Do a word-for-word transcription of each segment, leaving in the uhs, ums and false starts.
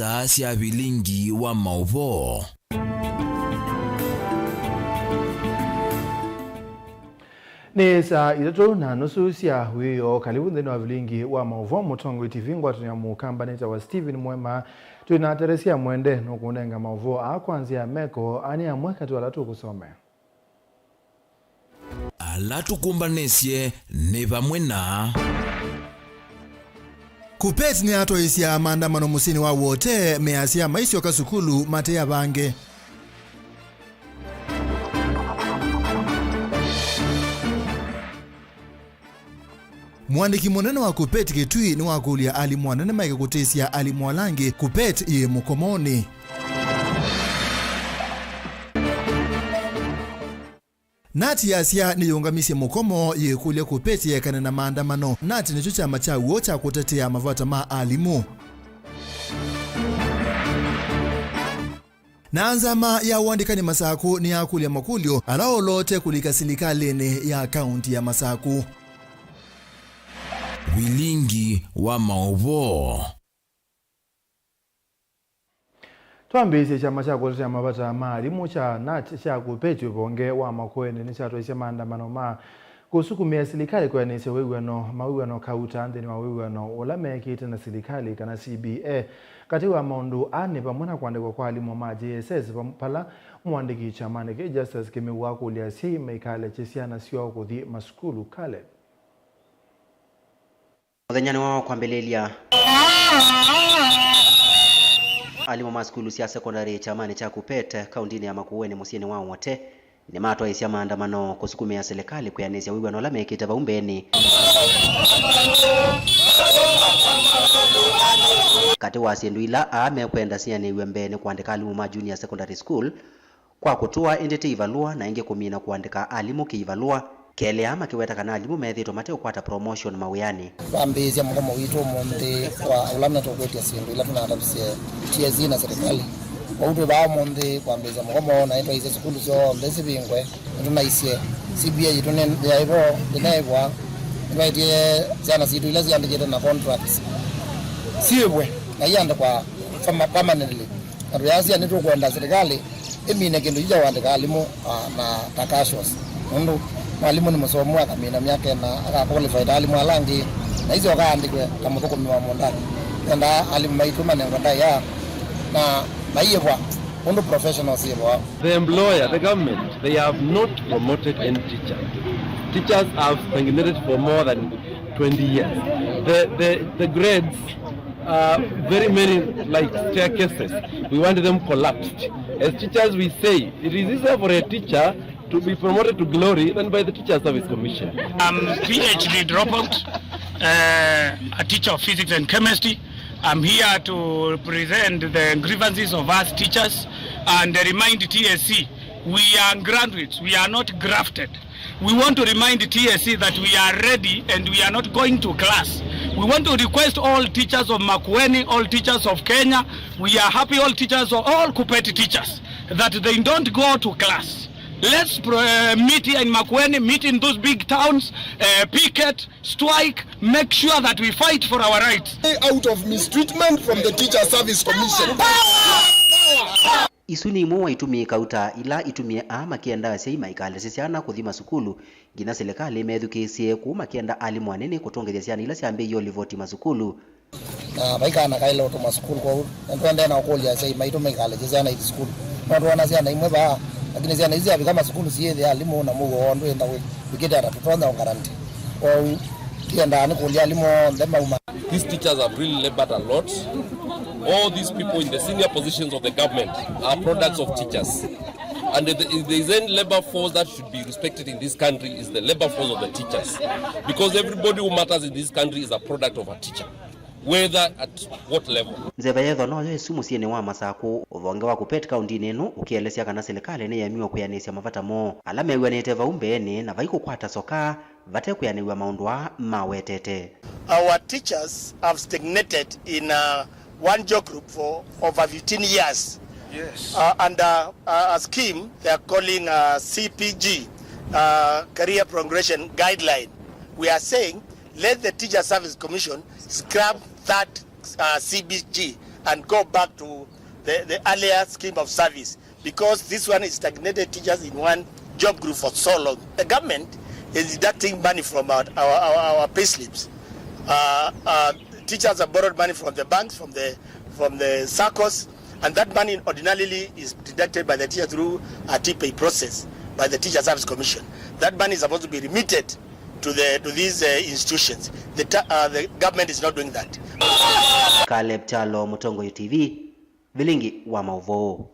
Saa sya vilingi wa maũvoo. Nĩ saa itatũ na nusu sya wĩoo. Kalivu nthĩnĩ wa vilingi wa maũvoo Mũtongoi T V, ngwatanĩo ya Mũkamba. Nĩtawa Stephen Mwema. Twĩ na Teresia Mwende nũkũnenga maũvoo aa kwa nzĩa ya meko, aa nĩ amwe katĩ wa ala tũkũsomea. Ala tũkũmbanĩsye nĩ vamwe na. KUPPET nĩyatwaĩsya maandamano mũsyĩnĩ wa Wote, measya maisyoka sukulu mate avange. Mũandĩki mũnene wa KUPPET Kitui nĩwakũlya alimũ anene maeke kũtĩsya alimũ ala angĩ KUPPET yĩ mũkomonĩ. KNUT yasya nĩyũngamisye mũkomo yĩkũlya KUPPET yĩekane na maandamano. KNUT nĩkyo kyama kya w'o kya kũtetea mavata ma alimũ. Na nzama ya ũandĩkani Masakũ nĩyakũlya makũlyo ala oloote kũlika silikalĩnĩ ya kaunti ya Masakũ. Vilingi wa maũvoo. Twambĩĩsye, kyama kya kũtetea mavata ma alimũ kya KNUT kyakũpetye ũvonge wa Makueni nĩkyatwaisye maandamano ma kũsukumĩa silikalĩ kwĩanĩsya wĩw'ano, mawĩw'ano kauta nthĩnĩ wa wĩw'ano ũla meekĩte na silikalĩ kana C B A. Katĩ wa maũndũ aa nĩ vamwe na kũandĩkwa kwa alimũ ma J S S, vam-, vala mũandĩki kyamanĩ kĩĩ Justus Kĩmeu wakũlya asyai maikalekye syana syoo kũthi masukulu. Caleb. Mũthenyanĩ wao kwambĩlĩlya, alimũ ma sukulu sya sekondalĩ kyamanĩ kya KUPPET kaũntĩnĩ ya Makueni mũsyĩnĩ wa Wote nĩmatwaĩsya maandamano kũsukumĩa silikalĩ kwĩanĩsya wĩw'ano ũla mekĩte vau mbeenĩ. Katĩ wa syĩndũ ila aa mekwenda sianĩw'e mbee nĩ kũandĩka alimũ ma junior secondary school, kwa kũtũa ĩndĩ ti ivalũa, na ĩngĩ kũmina kũandĩka alimũ kĩ-ivalũa, kelĩ aa makĩweta kana alimũ methĩĩtwe mateũkwata promotion mawĩanĩ. Twambĩĩsya mũgomo witũ ũmũnthĩ wa ũla nĩtũkwĩtya syĩndũ ila tũnatavisye T S C na silikalĩ. Kwoou twĩ vaa ũmũnthĩ kwambĩĩsya mũgomo, na nĩtwaisye sukulu syonthe sivingwe. Nĩtũnaisye C B A yitũ nĩ yaĩ vo, ndĩneĩvwa. Nĩtwaĩtye syana sitũ ila siandĩkĩte na contracts syĩvwe, na iandĩkwa perma-, permanently. Na tũyasya nĩtũkwenda silikalĩ ĩmine kĩndũ kyu kya ũandĩka alimũ, ah, na ta casuals. Nũndũ mwalimũ nĩ mũsomu, akamina myaka ĩna, aka qualify ta alimũ ala angĩ, na isyoka aandĩkwe ta mũthũkũmi wa mũũndanĩ. Twendaa alimũ maitũ manengwe ndaĩa na maĩvwa ũndũ professionals syĩvwa. The employer, the government, they have not promoted any teacher. Teachers have stagnated for more than twenty years. The, the, the grades, uh, very many, like staircases. We want them collapsed. As teachers, we say it is easier for a teacher to be promoted to glory than by the Teachers Service Commission. I'm P H D dropout, uh, a teacher of physics and chemistry. I'm here to present the grievances of us teachers and remind T S C we are graduates, we are not grafted. We want to remind T S C that we are ready and we are not going to class. We want to request all teachers of Makueni, all teachers of Kenya, we are happy, all teachers of all KUPPET teachers, that they don't go to class. Let's pro-, uh, meet here in Makueni, meet in those big towns, uh, picket, strike, make sure that we fight for our rights. Out of mistreatment from the Teacher Service Commission. Isu nĩ imwe wa itumi kauta ila itumie aa makĩenda asyai maikalesye syana kũthi masukulu, nginya silikalĩ ĩmethukĩĩsye kũu makĩenda alimũ anene kũtũngĩthya syana ila syambĩĩie ũlivoti masukulu. Na vaikana kaĩle ũtũma sukulu, kwoou nĩtũendee na ũkũlya asyai maitũ maikalesye syana ithi sukulu. No twona syana imwe vaa, lakini syana isu syavika masukulu syĩthĩa alimũ na mũuo woo ndwĩenda wĩ-, wĩkĩte ata tũtonya ũngaranti. Kwoou tiendaa nĩ kũlya alimũ onthe mauma. These teachers have really labored a lot. All these people in the senior positions of the government are products of teachers. And if there is any labor force that should be respected in this country, is the labor force of the teachers. Because everybody who matters in this country is a product of a teacher, whether at what level. Nzeve yethwa noyo ĩsu mũsyĩnĩ wa Masakũ, ũvonge wa KUPPET kaũntĩnĩ ĩno ũkĩelesya kana silikalĩ nĩyemiwe kwĩanĩsya mavata moo ala mew'anĩte vau mbeenĩ na vai kũkwata soka vate kwĩanĩw'a maũndũ aa mawetete. Our teachers have stagnated in, uh, one job group for over fifteen years. Yes. Uh, under, uh, a scheme they are calling, uh, C P G, uh, Career Progression Guideline. We are saying let the Teacher Service Commission scrap that, uh, C P G and go back to the, the earlier scheme of service, because this one is stagnated teachers in one job group for so long. The government is deducting money from our, our, our, our pay slips. Uh, uh, teachers have borrowed money from the banks, from the, from the saccos, and that money ordinarily is deducted by the teacher through a T-pay process by the Teacher Service Commission. That money is supposed to be remitted to the, to these, uh, institutions. The ta-, uh, the government is not doing that. Caleb Kyalo, Mũtongoi T V, vilingi wa maũvoo.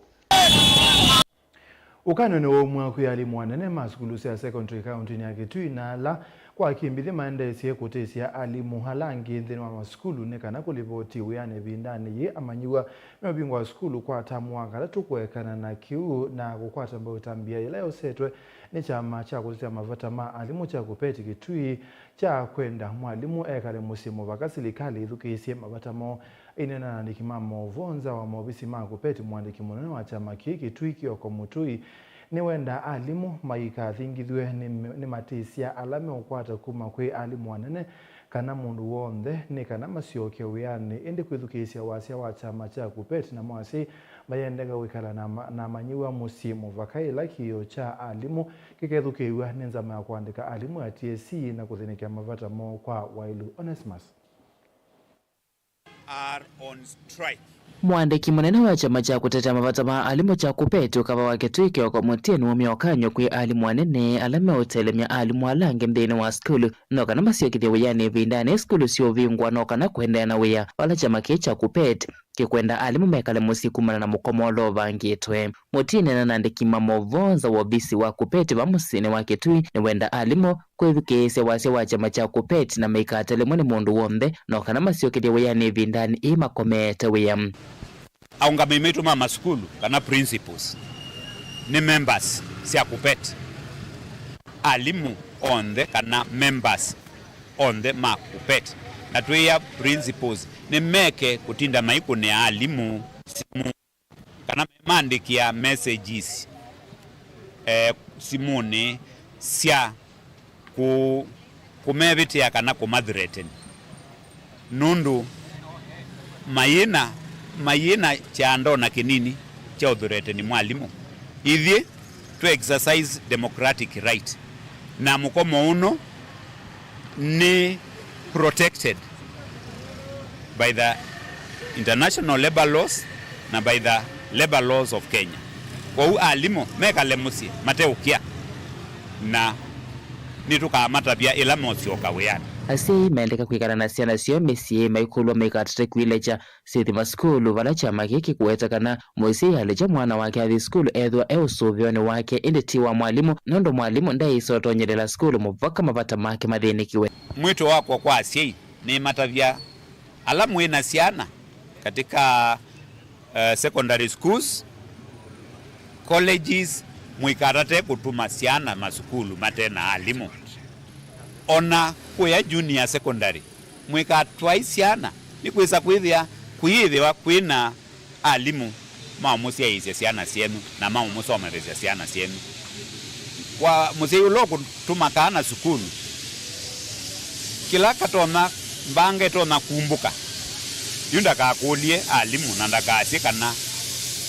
Ũkany'o nĩ waumw'a kwĩ alimũ anene ma sukulu sya secondary kaũntĩnĩ ya Kitui na ala kwa kĩmbithĩ maendeesye kũtĩsya alimũ ala angĩ nthĩnĩ wa masukulu nĩ kana kũlivoti wĩanĩ ĩvindanĩ yĩĩ amanyĩw'a meũvingũa sukulu kwa tamu wa katatũ kũekana na kĩu na kũkwata mbau ĩtambya yĩla yosetwe nĩ kyama kya kũtetea mavata ma alimũ kya KUPPET Kitui kya kwenda mwalimũ ekale mũsyĩ mũvaka silikalĩ ĩthukĩĩsye mavata moo. Aineena na andĩki ma maũvoo nza wa maovisi ma KUPPET, mũandĩki mũnene wa kyama kĩĩ Kitui Kioko Mũtũi nĩwendaa alimũ maikathingithw'e nĩ, nĩ matĩsya ala meũkwata kuma kwĩ alimũ anene kana mũndũ w'onthe nĩ kana masyoke wĩanĩ, ĩndĩ kwĩthukĩĩsya wasya wa kyama kya KUPPET namo asyai mayendeka kwĩkala na ma-, na amanyĩw'a mũsyĩ mũvaka ĩla kĩĩo kya alimũ kĩkethukĩĩw'a nĩ nzama ya kũandĩka alimũ ya T S C na kũthĩnĩkĩa mavata moo kwa waĩlu. Onesmus. Are on strike. Mũandĩki mũnene wa kyama kya kũtetea mavata ma alimũ kya KUPPET ũkava wa Kitui Kioko Mũtũi nĩwaumya ũkany'o kwĩ alimũ anene ala meũtelemya alimũ ala angĩ nthĩnĩ wa sukulu no kana masyokethye wĩanĩ ĩvindanĩ sukulu siũvingwa no kana kũendeea na wĩa vala kyama kĩĩ kya KUPPET kĩkwenda alimũ mekale mũsyĩ kumana na mũkomo ũla ũvangĩtwe. Mũtũi aineena na andĩki ma maũvoo nza wa ovisi wa KUPPET va mũsyĩnĩ wa Kitui nĩwenda alimũ kwĩthukĩĩsya wasya wa kyama kya KUPPET na maikatelemwe nĩ mũndũ w'onthe no kana masyokethye wĩanĩ ĩvindanĩ ĩĩ makomete wĩa. Aũngamĩi maitũ ma masukulu kana principals nĩ members sya KUPPET. Alimũ onthe kana members onthe ma KUPPET na twĩĩa principals nĩmeke kũtinda maikũnĩa alimũ simũ kana memandĩkĩa messages, eh, simũnĩ sya kũ-, kũmevĩtĩa kana kũmathreaten, nũndũ mayĩna, mayĩna kyando na kĩnini kya ũthreaten mwalimũ. Ithyĩ tũ exercise democratic right, na mũkomo ũno nĩ protected by the international labor laws na by the labor laws of Kenya. Kwoou alimũ mekale mũsyĩ mateũkĩa, na nĩtũkamatavya ĩla mosyoka wĩanĩ. Asyai maendeka kwĩkala na syana syoo mĩsyĩ maikũlw'a maikatate kwilekya syĩthi masukulu, vala kyama kĩĩ kĩkũweta kana mũsyai alekya mwana wake athi sukulu ethĩwa e ũsũvĩonĩ wake, ĩndĩ ti wa mwalimũ, nũndũ mwalimũ ndaĩsa ũtonyelela sukulu mũvaka mavata make mathĩnĩkĩwe. Mwĩto wakwa kwa asyai, nĩmatavya ala mwĩ na syana katika, eh, secondary schools, colleges, mũikatate kũtuma syana masukulu mate na alimũ. Ona kũya junior secondary, mũikatwae syana, nĩkwĩsa kwĩthĩa, kũyĩthĩwa kwĩna alimũ maũmũsyaĩĩsya syana syenyu na maũmũsomethesya syana syenyu. Kwa mũsyai ũla ũkũtuma kana sukulu, kĩla katonya, mbanga ĩtonya kumbũka, yu ndakakũlye alimũ na ndakasye kana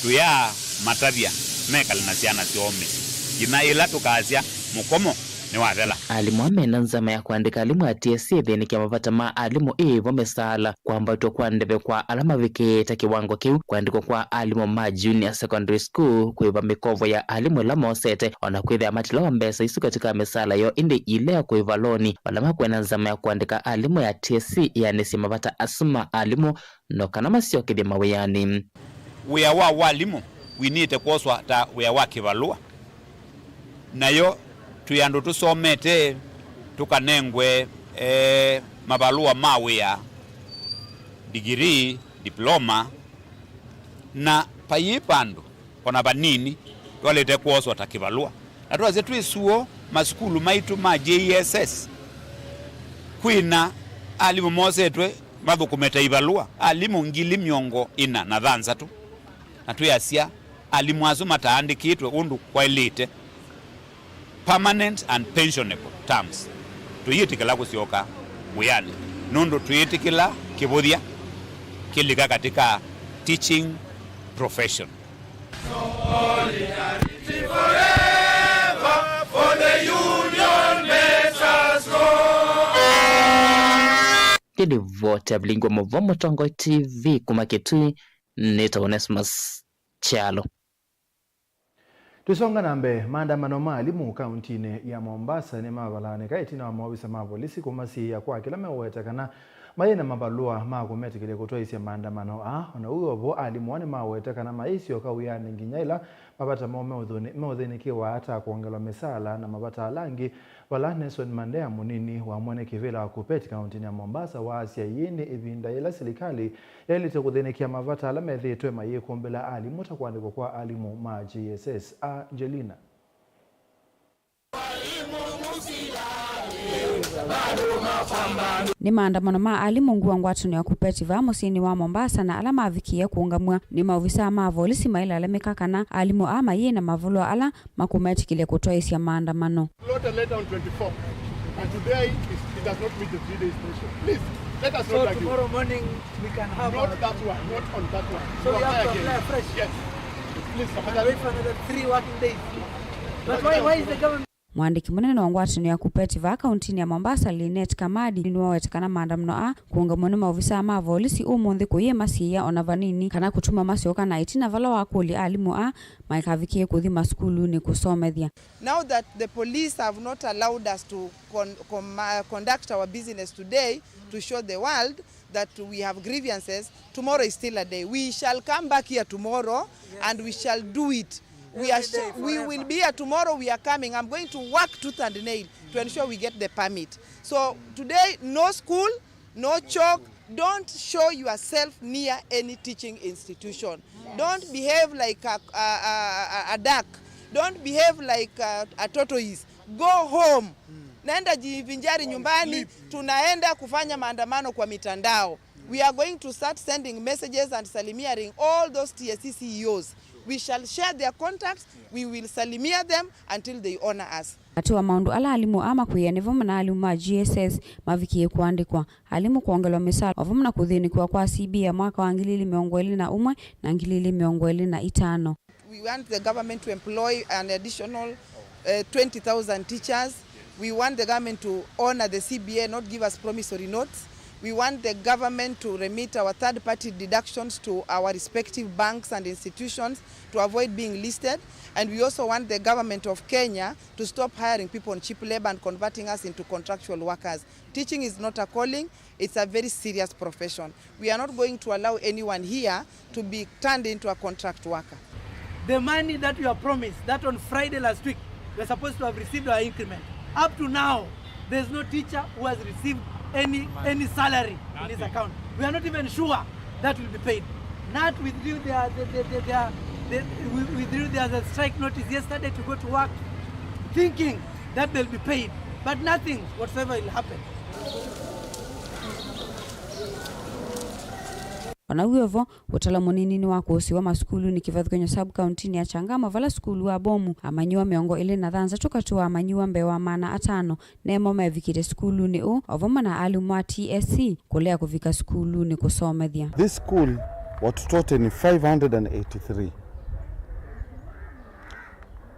tũyamatavya mekale na syana syoo mĩsyĩ nginya ĩla tũkasya mũkomo nĩwathela. Alimũ aa mena nzama ya kũandĩka alimũ a T S C ĩthĩnĩkĩa mavata ma alimũ ĩvo mĩsaala, kwambatw'a kwa ndeve kwa ala mavikĩĩte kĩwango kĩu, kũandĩkwa kwa alimũ ma junior secondary school, kũĩva mĩkovo ya alimũ ĩla mosete, o na kwĩthĩa matilawa mbesa isu katika mĩsaala yoo, ĩndĩ ilea kũĩva loni, vala makwenda nzama ya kũandĩka alimũ ya T S C ĩanĩsye mavata asu ma alimũ no kana masyokethye mawĩanĩ. Wĩa wa walimũ winĩte kwoswa ta wĩa wa kĩvalũa. Nayo twĩ andũ tũsomete tũkanengwe, eh, mavalũa ma wĩa, degree, diploma, na vaiĩ vandũ o na vanini twalĩte kwoswa ta kĩvalũa. Na twasya twĩ suo masukulu maitũ ma J S S, kwĩna alimũ mosetwe mathũkũme ta ivalũa, alimũ ngili mĩongo ĩna na thanthatũ. Na twĩasya, alimũ asu mataandĩkĩtwe ũndũ kwaĩlĩte, permanent and pensionable terms, tũyĩtĩkĩla kũsyoka wĩanĩ, nũndũ twĩĩtĩkĩla kĩvũthya kĩlika katika teaching profession. Nĩ livoti ya Vilingi wa Mauvoo Mũtongoi T V kuma Kitui, nĩtawa Onesmus Kyalo. Tũisonga na mbee, maandamano ma alimũ kauntinĩ ya Mombasa nĩmavalaanĩka ĩtina wa maovisa ma volisi kũmasiĩĩa kwa kĩla meũweta kana mayĩ na mavalũa ma kũmetĩkĩlya kũtwaĩĩsya maandamano aa. O na ũu o vo, alimũ aa nĩmaweta kana mayĩsyoka wĩanĩ nginya ĩla mavata moo meũthĩnĩ-, meũthĩnĩkĩwa ta kwongelwa mĩsaala na mavata ala angĩ, vala Nelson Mandea, mũnini wa mwene kĩvĩla wa KUPPET kauntinĩ ya Mombasa, waasya yĩĩ nĩ ĩvinda yĩla silikalĩ yaĩlĩte kũthĩnĩkĩa mavata ala methĩĩtwe mayĩkũmbĩla alimũ, ta kũandĩkwa kwa alimũ ma J S S. Angelina. Nĩ maandamano ma alimũ ngũa ngwatanĩo ya KUPPET vaa mũsyĩnĩ wa Mombasa, na ala mavikĩie kũũngamw'a nĩ maovisaa ma volisi mailalamĩka kana alimũ aa mayĩ na mavalũa ala makũmetĩkĩlya kũtwaĩĩsya maandamano. Wrote a letter on twenty-four, and today it, it does not meet the three days threshold. Please, let us not argue. So tomorrow morning we can have. Not that one, not on that one. So we have to apply afresh. Yes. Please, and wait for another three working days. But why, why is the government Mũandĩki mũnene wa ngwatanĩo ya KUPPET vaa kauntinĩ ya Mombasa, Linet Kamadi, nĩwaweta kana maandamano aa kũũngamw'a nĩ maovisaa ma volisi ũmũnthĩ kũyĩ masiĩĩa o na vanini, kana kũtuma masyoka na ĩtina vala wakũlya alimũ aa maikavikĩe kũthi masukulunĩ kũsomethya. Now that the police have not allowed us to con-, com-, uh, conduct our business today to show the world that we have grievances, tomorrow is still a day. We shall come back here tomorrow and we shall do it. We are, we will be here tomorrow, we are coming. I'm going to work tooth and nail to ensure we get the permit. So today, no school, no chalk. Don't show yourself near any teaching institution. Don't behave like a, a, a, a duck. Don't behave like a, a tortoise. Go home. Nenda jivinjari nyumbani. Tunaenda kufanya maandamano kwa mitandao. We are going to start sending messages and salimiaring all those T S C C E Os. We shall share their contacts, we will salimia them until they honor us. Katĩ wa maũndũ ala alimũ aa makwĩie nĩ vamwe na alimũ ma G S S mavikie kũandĩkwa, alimũ kwongelwa mĩsaala, o vamwe na kũthĩnĩkĩwa kwa C B A mwaka wa ngili ili mĩongo ĩlĩ na ũmwe na ngili ili mĩongo ĩlĩ na itano. We want the government to employ an additional, uh, twenty thousand teachers. We want the government to honor the C B A, not give us promissory notes. We want the government to remit our third-party deductions to our respective banks and institutions to avoid being listed. And we also want the government of Kenya to stop hiring people on cheap labor and converting us into contractual workers. Teaching is not a calling, it's a very serious profession. We are not going to allow anyone here to be turned into a contract worker. The money that we are promised, that on Friday last week, we are supposed to have received our increment. Up to now, there is no teacher who has received any, any salary in his account. We are not even sure that will be paid. Nat withdrew their, their, their, their, their, they wi-, withdrew their strike notice yesterday to go to work, thinking that they'll be paid, but nothing whatsoever will happen. O na wĩ o vo, ũtalo mũnini nĩ wa kũsiwa masukulunĩ kĩvathũkany'o sub-kauntinĩ ya Changamwe, vala sukulu wa Bomu, amanyĩw'a mĩongo ĩlĩ na thanthatũ katĩ wa amanyĩw'a mbee wa maana atano nemo mevikĩte sukulunĩ ũũ, o vamwe na alimũ ma T S C kũlea kũvika sukulunĩ kũsomethya. This school, watoto wote ni five hundred and eighty-three.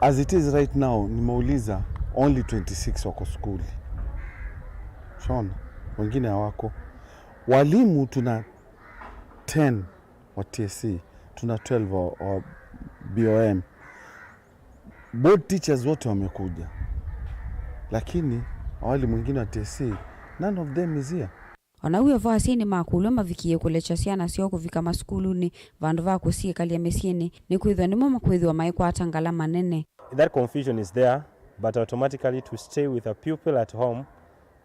As it is right now, nimeuliza, only twenty-six wako skuli. Shona, wengine hawako. Walimu tuna ten wa T S C, tuna twelve wa, wa B O M. Board teachers wote wamekuja, lakini walimu wengine wa T S C, none of them is here. O na wĩ o vo, asyai nĩmakũlw'a mavikie kũlekya syana syoo kũvika masukulunĩ vandũ va kũsyĩkalya mĩsyĩnĩ, nĩkwĩthĩwa nĩmo makwĩthĩwa maikwata ngalama nene. That confusion is there, but automatically to stay with a pupil at home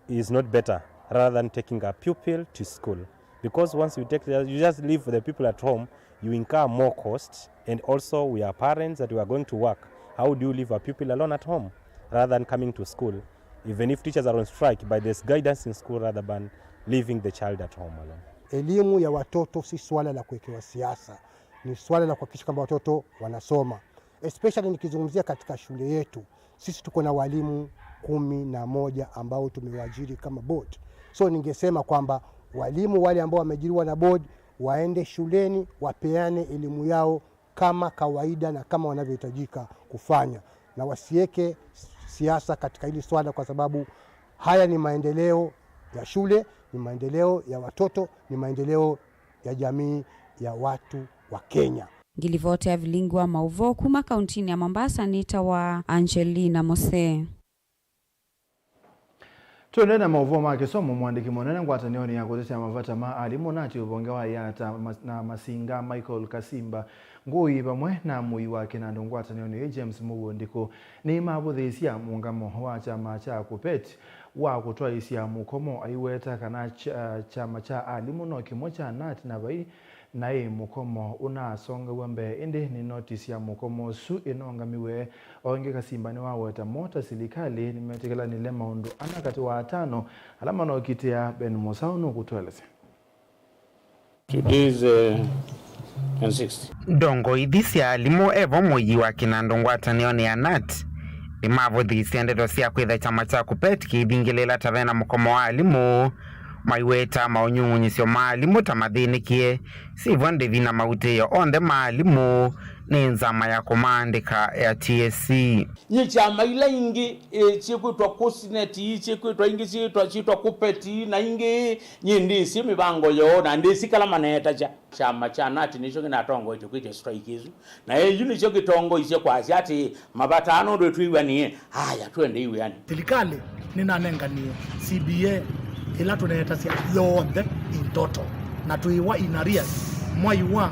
is not better rather than taking a pupil to school. Because once you take the, you just leave the pupil at home, you incur more costs, and also we are parents that we are going to work. How do you leave a pupil alone at home rather than coming to school? Even if teachers are on strike, but there's guidance in school rather than leaving the child at home alone. Elimu ya watoto si swala la kuwekewa siasa, ni swala la kuhakikisha kwamba watoto wanasoma. Especially nikizungumzia katika shule yetu, sisi tuko na walimu kumi na moja ambao tumewaajiri kama board. So ningesema kwamba walimu wale ambao wameajiriwa na board, Waende shuleni, wapeane elimu yao kama kawaida na kama wanavyohitajika kufanya, na wasiweke siasa katika hili swala, kwa sababu haya ni maendeleo ya shule, ni maendeleo ya watoto, ni maendeleo ya jamii ya watu wa Kenya. Ngilivoti ya vilingi wa mauvoo kuma kauntinĩ ya Mombasa nĩtawa Angelina Mose. Tũendee na maũvoo ma kĩsomo. Mũandĩki mũnene ngwatanĩonĩ ya kũtetea mavata ma alimũ, nati, ũvonge wa Yata ma-, na Masinga, Michael Kasimba Ngũi, vamwe na mũi wa kĩnandũ ngwatanĩonĩ ĩĩ, James Mũguo Ndikũ, nĩmavũthĩĩsya mũũngamo wa kyama kya KUPPET wa kũtwaĩĩsya mũkomo, aiweta kana kya-, kyama kya alimũ no kĩmwe kya nat na vai naĩ mũkomo ũnasongaw'a mbee, ĩndĩ nĩ notisi ya mũkomo ũsu ĩnongamiwe. O ĩngĩ, Kasimba nĩwaweta mo ta silikalĩ nĩmetĩkĩlanile maũndũ ana katĩ wa atano ala manokitĩa. Ben Mũsaũ nũkũtũelesya. Today's, uh, twenty-sixth. Ndongoi ithi sya alimũ, evo mũi wa kĩnandũ ngwatanĩonĩ ya nat, nĩmavũthĩĩsye ndeto sya kwĩtha kyama kya KUPPET kĩithingĩlĩĩla ta vena mũkomo wa alimũ. Maiweta maũnyung'unyĩsyo ma alimũ ta mathĩnĩkĩe, syĩvo ndĩvi na mautĩĩo onthe ma alimũ nĩ nzama ya kũmaandĩka ya T S C. Nyie kyama ila ingĩ, ĩ, syĩkwĩtwa KUSNET, syĩkwĩtwa ingĩ syĩtwa, syĩtwa KUPPET, na ingĩ, nyie ndĩsĩ mĩvango yoo, na ndĩsĩ kala maneetasya. Kyama kya nat nĩkyo kĩnatongoetye kwĩtya strike ĩsu. Na yu nĩkyo kĩtongoisye kwasya atĩ, mavata aa nũndũ twĩw'anĩe, aya, twende iw'anĩ. Silikalĩ nĩnanenganie C B A ĩla tũneetasya yonthe in total, na twĩwa in arrears mwai wa,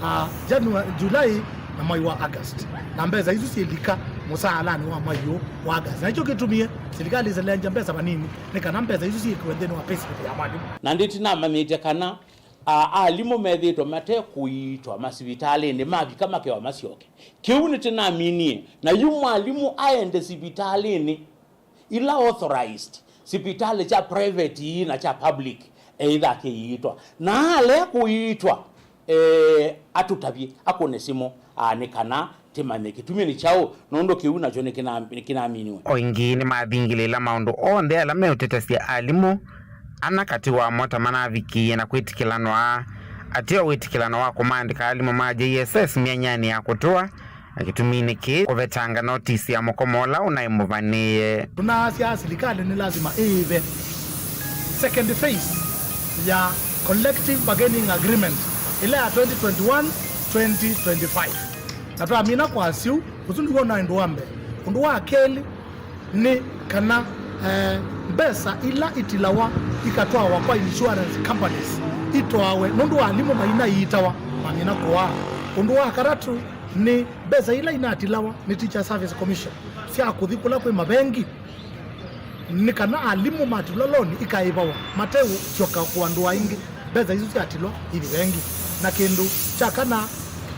ah, January, July na mwai wa August. Na mbesa isu syĩlika mũsaalanĩ wa mwai ũũ wa August. Na nĩkyo kĩtumie silikalĩ ĩselengya mbesa vanini, nĩ kana mbesa isu syĩkĩwe nthĩnĩ wa payslip ya mwalimũ. Na ndĩtinamanyĩte kana a-, alimũ methĩĩtwe mate kũiitwa masivitalĩnĩ, mavika makewa masyoke. Kĩu nĩtĩnaminie, na yu mwalimũ aende sivitalĩnĩ ila authorized, sivitalĩ kya private ii na kya public, eĩtha akĩiitwa. Na alea kũiitwa, eh, atũtavye, akũne simũ, aa, nĩ kana tĩmanye kĩtumĩ nĩ kyaũ, nũndũ kĩu nakyo nĩkĩna-, nĩkĩnaminiwe. O ĩngĩ nĩmathingĩlĩĩla maũndũ onthe ala meũtetesya alimũ, ana katĩ wamo ta manavikĩie na kwĩtĩkĩlanwa ateo wĩtĩkĩlano wa kũmaandĩka alimũ ma J S S myanyanĩ ya kũtũa, na kĩtuminĩ kĩĩ kũvetanga notisi ya mũkomo ũla ũnaĩ mũvanĩĩe. Tũnaasya silikalĩ nĩ lasima ĩĩve second phase ya collective bargaining agreement ĩla ya twenty twenty-one, twenty twenty-five. Na twamina kwasya ũu, ũsu nĩw'o ũnaĩ ũndũ wa mbee. Ũndũ wa kelĩ nĩ kana, eh, mbesa ila itilawa ikatwawa kwa insurance companies itwawe, nũndũ alimũ mainaiitawa, mamina kũaa. Ũndũ wa katatũ nĩ mbesa ila inatilawa nĩ Teacher Service Commission sya kũthi kũla kwĩ mavengi, nĩ kana alimũ matilwa loni ikaĩvawa mateũsyoka kũandũa ĩngĩ. Mbesa isu syatilwa ithi vengi. Na kĩndũ kya kana,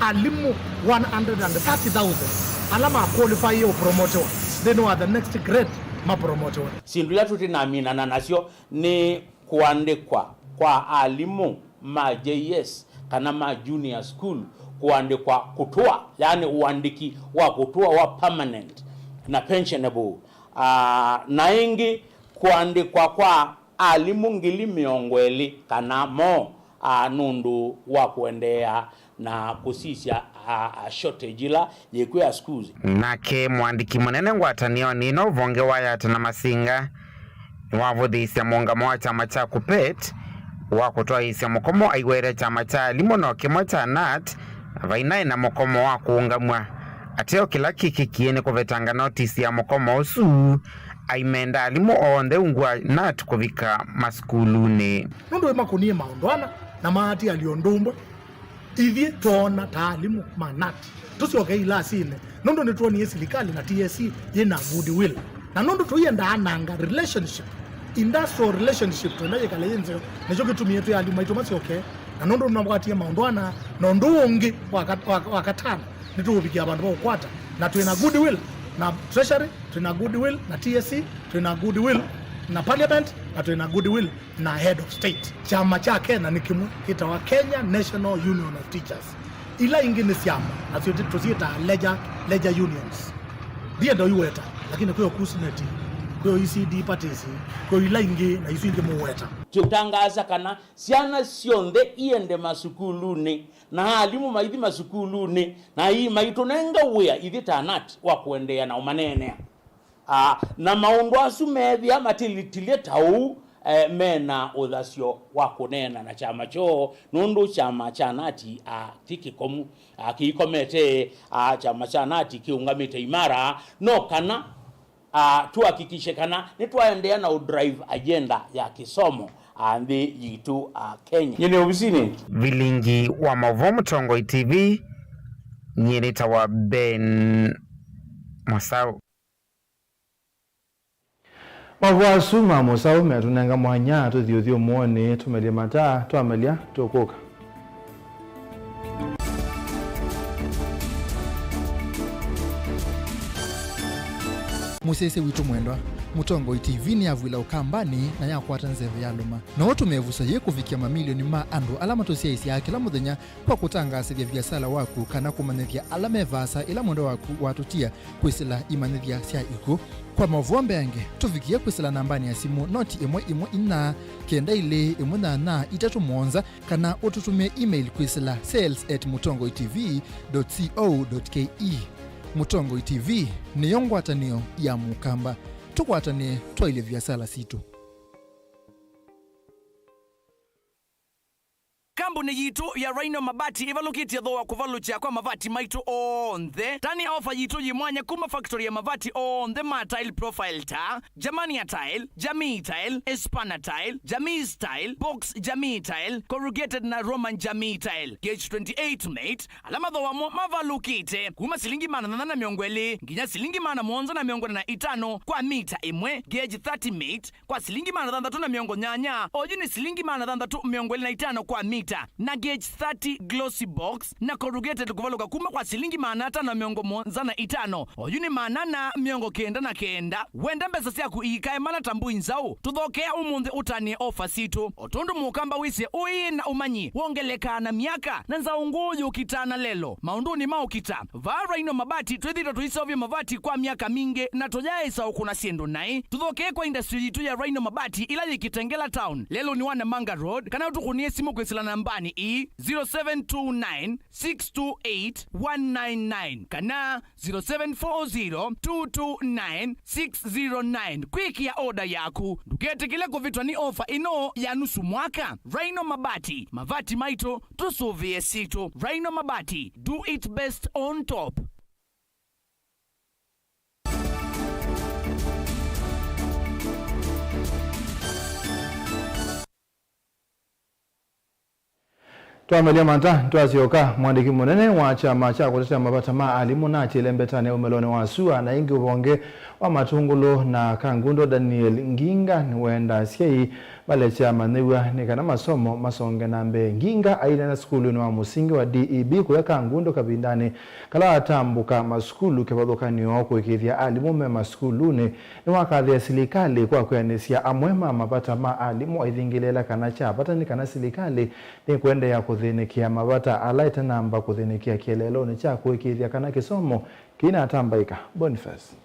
alimũ one hundred and thirty thousand ala ma qualify ũpromotewa nthĩnĩ wa the next grade mapromotewe. Syĩndũ ila tũtinaminana nasyo nĩ kũandĩkwa kwa alimũ ma J S kana ma junior school, kũandĩkwa kũtũa, yani ũandĩki wa kũtũa wa permanent na pensionable. Ah, na ĩngĩ kũandĩkwa kwa alimũ ngili mĩongo ĩlĩ kana moo, ah, nũndũ wa kũendeea na kũsisya, ah, ah, shortage ĩla yĩkw'o ya schools. Nake mũandĩki mũnene ngwatanĩonĩ ĩno ũvonge wa Yata na Masinga nĩwavũthĩĩsya mũũngamo wa kyama kya KUPPET wa kũtwaĩĩsya mũkomo aiwete kyama kya alimũ no kĩmwe kya nat, na vainaĩ na mũkomo wa kũũngamw'a. Ateo kĩla kĩkĩkie nĩ kũvetanga notisi ya mũkomo ũsu, aimenda alimũ onthe ungu wa nat kũvika masukulunĩ. Nũndũ nĩmakũnie maũndũ ana na maatialya ũndũ ũmwe, ithyĩ twoona ta alimũ ma nat tũsyoke ilasinĩ, nũndũ nĩtwonie silikalĩ na T S C yĩ na goodwill. Na nũndũ tũiendaa nanga relationship, industrial relationship, twenda yĩkale yĩ nzeo, nĩkyo kĩtumie twĩ alimũ maitũ masyoke. Na nũndũ nĩmabwatie maũndũ ana, na ũndũ ũngĩ wa kat-, wa, wa katano, nĩtũũvikĩa vandũ va ũkwata, na twĩ na goodwill na Treasury, twĩ na goodwill na T S C, twĩ na goodwill na Parliament, na twĩ na goodwill na Head of State. Kyama kya Kenya nĩ kĩmwe kĩtawa Kenya National Union of Teachers. Ila ingĩ nĩ syama, nasyo tĩ-, tũsyĩtaa leisure, leisure unions. Ndienda ũiweta, lakini kwĩ o KUSNET, kwĩ o E C D parties, kwĩ o ila ingĩ, na isu ingĩ mũweta. Tũtangaasa kana syana syonthe iende masukulunĩ, na alimũ maithi masukulunĩ, na ii maitũnenga wĩa ithyĩ ta anati wa kũendeea na ũmaneenea. Ah, na maũndũ asu meethĩa matilĩtilye ta ũu, eh, me na ũthasyo wa kũneena na kyama kyoo, nũndũ kyama kya anati, ah, ti kĩkomu, ah, kĩikomete, ah, kyama kya anati kĩũngamĩte imara, no kana, ah, tuhakikishe kana nĩtwaendeea na ũdrive agenda ya kĩsomo, ah, nthĩ yitũ, ah, Kenya. Nyie nĩ ovisinĩ. Vilingi wa maũvoo Mũtongoi T V, nyie nĩtawa Ben Mũsaũ. Maũvoo asu ma Mũsaũ metũnenga mwanya tũthi ũthyũmũonĩ, tũmelye mata, twamelya tũkũka. Mũsyaĩĩsya witũ mwendwa, Mũtongoi T V nĩyavw'ĩla Ũkambanĩ na yakwata nzeve ya lũma. No ũtũme ĩvuso yĩĩ kũvikĩa mamilioni ma andũ ala matũsyaĩĩsyaa kĩla mũthenya kwa kũtangaasĩthya viasala waku kana kũmanyĩthya ala me vaasa ĩla mwendwa waku watũtia kwĩsĩla imanyĩthya sya ikw'ũ. Kwa maũvoo mbeange, tũvikĩe kwĩsĩla nambanĩ ya simũ noti ĩmwe ĩmwe inya kenda ilĩ ĩmwe nyanya itatũ mũonza, kana ũtũtũmĩe email kwĩsĩla sales at mũtongoi T V dot co dot K E. Mũtongoi T V nĩyo ngwatanĩo ya Mũkamba. Tũkwatanĩe twaĩlye viasala sitũ. Kambuni yitũ ya Rhino Mabati ĩvalũkĩtye thooa kũvalũkya kwa mavati maitũ onthe. Tani ofa yitũ yĩ mwanya kuma factory ya mavati onthe ma tile profile ta Germania Tile, Jamii Tile, Espana Tile, Jamii Style, Box Jamii Tile, Corrugated na Roman Jamii Tile, gauge twenty-eight mate, ala mathooa mo mavalũkĩte kuma silingi maana thanthatũ na mĩongo ĩlĩ nginya silingi maana mũonza na mĩongo ĩna na itano kwa mita ĩmwe, gauge thirty mate, kwa silingi maana thanthatũ na mĩongo nyanya, oyu nĩ silingi maana thanthatũ mĩongo ĩlĩ na itano kwa mita, na gauge thirty glossy box na corrugated kũvalũka kuma kwa silingi maana atano na mĩongo mũonza na itano, oyu nĩ maana ana mĩongo kenda na kenda. Wenda mbesa syaku iikae mana ta mbũi nzaũ? Tũthokea ũmũnthĩ ũtanĩe ofa sitũ. O tondũ Mũkamba wĩsĩ ũĩ na ũmanyi wongelekaa na myaka, na nzaũ ngũũ yũkitaa na lelo maũndũnĩ ma ũkita. Vaa Rhino Mabati twĩthĩĩtwe tũiseũvya mavati kwa myaka mingĩ na tũyaĩsa ũkũna syĩndũ naĩ. Tũthokee kwa industry yitũ ya Rhino Mabati ĩla yĩ Kitengela Town, lelũnĩ wa Namanga Road, kana ũtũkũnĩe simũ kwĩsĩla nambanĩ ii, zero seven two nine, six two eight, one nine nine kana zero seven four zero, two two nine, six zero nine. Kwĩkĩa oda yaku, ndũketĩkĩle kũvĩtwa nĩ ofa ĩno ya nusu mwaka. Rhino Mabati, mavati maitũ, tũsũvĩe sitũ. Rhino Mabati, do it best on top. Twamelya mata, twasyoka, mwandĩki mũnene wa kyama kya kũtetea mavata ma alimũ na kyĩle mbetanĩ ũmelonĩ wa sua na ĩngĩ ũvonge wa Matũngũlũ na Kangundo, Daniel Nginga, nĩwendaa asyai malekya manyĩw'a nĩ kana masomo masonge na mbee. Nginga aineena sukulunĩ wa mũsingi wa D E B kũya Kangundo kavindanĩ kala atambũka masukulu kĩvathũkany'o kũĩkĩĩthya alimũ me masukulunĩ. Nĩwakathĩe silikalĩ kwa kwĩanĩsya amwe ma mavata ma alimũ, aithingĩlĩĩla kana kya vata nĩ kana silikalĩ nĩkũendeea kũthĩnĩkĩa mavata ala ĩtanamba kũthĩnĩkĩa kĩeleelonĩ kya kũĩkĩĩthya kana kĩsomo kĩinatambaĩka. Boniface.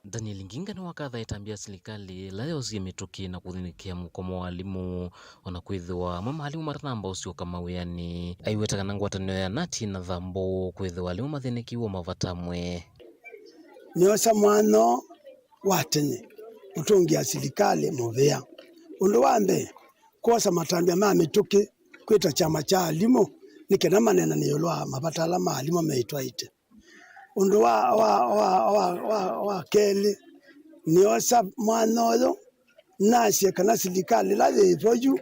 Daniel Nginga nĩwakatha ĩtambya ya silikalĩ ĩla yosie mĩtũkĩ na kũthĩnĩkĩa mũkomo wa alimũ, o na kwĩthĩwa amwe ma alimũ matanamba ũsyoka mawĩanĩ. Aiweta kana ngwatanĩo ya nati na thambũ kwĩthĩwa alimũ mathĩnĩkĩiwe mavata amwe. Nĩosa mwanya wa tene kũtũngĩa silikalĩ mũvea. Ũndũ wa mbee, kwosa matambya ma mĩtũkĩ kwĩta kyama kya alimũ nĩ kana maneenanĩe ĩũlũ wa mavata ala ma alimũ meĩtwaĩte. Ũndũ wa, wa, wa, wa, wa, wa kelĩ, nĩosa mwanya ũyũ nasye kana silikalĩ ĩla yĩ vo yu